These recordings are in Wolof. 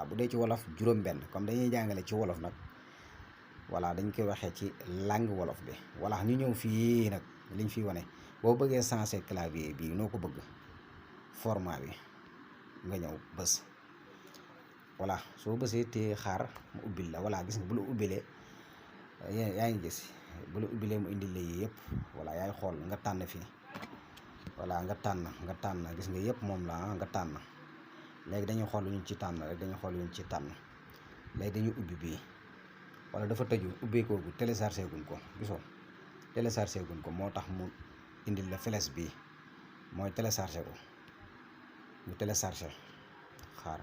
voilà bu dee ci wolof juróom-benn comme dañuy jàngale ci wolof nag voilà dañ koy waxee ci langue wolof bi. voilà ñu ñëw fii nag liñ fi wane boo bëggee changer clavier bi noo ko bëgg format bi nga ñëw bës voilà soo bësee te xaar mu ubbil la voilà gis nga bu la ubbilee yaa ngi gis bu la ubbilee mu indil la yi yëpp voilà yaay xool nga tànn fii voilà nga tànn gis nga yëpp moom la nga tànn léegi dañuy xool lu ñu ci tànn rek dañuy xool lu ñu ci tànn léegi dañuy ubbi bii wala dafa tëju ubbeekoogu téléchargé guñ ko gisoo téléchargé guñ ko moo tax mu indil la flèche bii mooy téléchargé ko ñu téléchargé xaar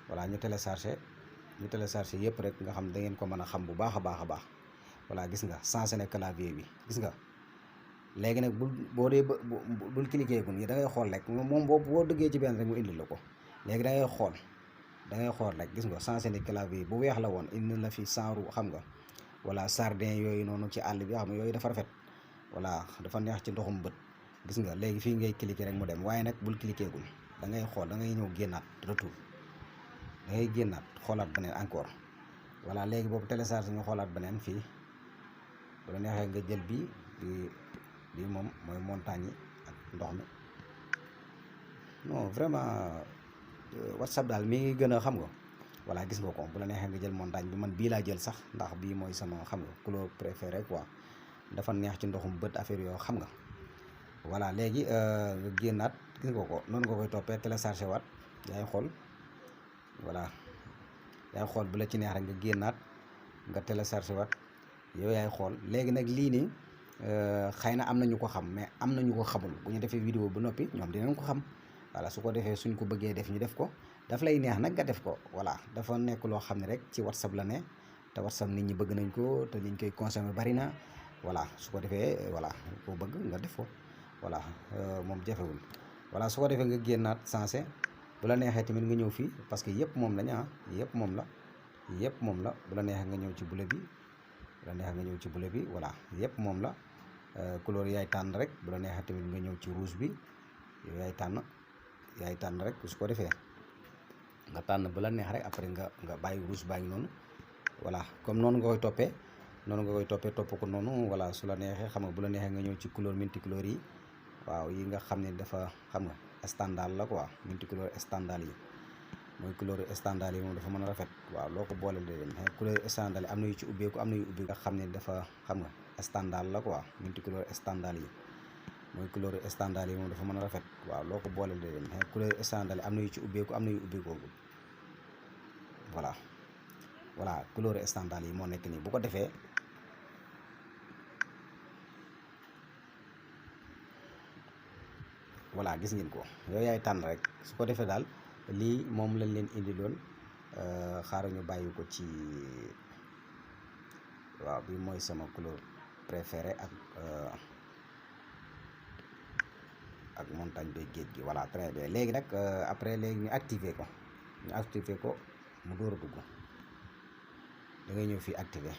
voilà ñu téléchargé yëpp rek nga xam da ngeen ko mën a xam bu baax a baax voilà gis nga changé na clavier bi gis nga léegi nag boo dee bul cliquer gun yi da ngay xool rek moom boo dëggee ci benn rek mu indil la ko léegi da ngay xool rek gis nga changé na clavier bu weex la woon indi la fi saaru xam nga voilà sardin yooyu noonu ci àll bi xam nga yooyu dafa rafet voilà dafa neex ci ndoxum bët gis nga léegi fii ngay cliquer rek mu dem waaye nag bul cliquer gun da ngay xool da ngay ñëw génnaat retour da ngay génnaat xoolaat beneen encore voilà léegi boobu télécharge nga xoolaat beneen fii bu la neexee nga jël bii moom mooy montagne yi ak ndox mi non vraiment WhatsApp daal mi ngi gën a xam nga voilà gis nga ko bu la neexee nga jël montagne bi man bii laa jël sax ndax bii mooy sama xam nga couleur préférée quoi dafa neex ci ndoxum bët affaire yoo xam nga voilà léegi nga génnaat gis nga ko noonu nga koy toppee téléchargé waat yaay xool voilà yaay xool bu la ci neex rek nga génnaat nga téléchargé waat yow yaay xool léegi nag lii nii xëy na am na ñu ko xam mais am na ñu ko xamul bu ñu defee vidéo ba noppi ñoom dinañ ko xam voilà su ko defee suñ ko bëggee def ñu def ko daf lay neex nag nga def ko voilà dafa nekk loo xam ne rek ci WhatsApp la ne te WhatsApp nit ñi bëgg nañ ko te liñ koy consommer bari na voilà su ko defee voilà koo bëgg nga def ko voilà moom jafewul voilà su ko defee nga génnaat sensé bu la neexee tamit nga ñëw fii parce que yëpp moom lañ yëpp moom la bu la neexee nga ñëw ci bule bi voilà yëpp moom la couleur yaay tànn rek bu la neexee tamit nga ñëw ci rouge bi yow yaay tànn rek su ko defee nga tànn bu la neex rek après nga bàyyi rouge baa ngi noonu voilà comme noonu nga koy toppee topp ko noonu voilà su la neexee xam nga bu la neexee nga ñëw ci couleur multicouleur yi waaw yi nga xam ne dafa xam nga standard la quoi multicouleur standard yi mooy couleur standard yi moom dafa mën a rafet waaw loo ko boole de dem couleur standard yi am na yu ci ubbeeku am na yu ubbeeku nga xam ne dafa xam nga standard la quoi multicouleur standard yi mooy couleur standard yi moom dafa mën a rafet waaw loo ko boole de dem couleur standard yi am na yu ci ubbeeku am na yu ubbeeku voilà couleur standard yi moo nekk nii bu ko defee voilà gis ngeen ko yow yaay tànn rek su ko defee daal lii moom lañ leen indiloon xaaral ñu bàyyi ko ci waaw bi mooy sama couleur préférée ak montagne de géej gi voilà très bien léegi nag après léegi ñu activer ko mu door a dugg da ngay ñëw fii activer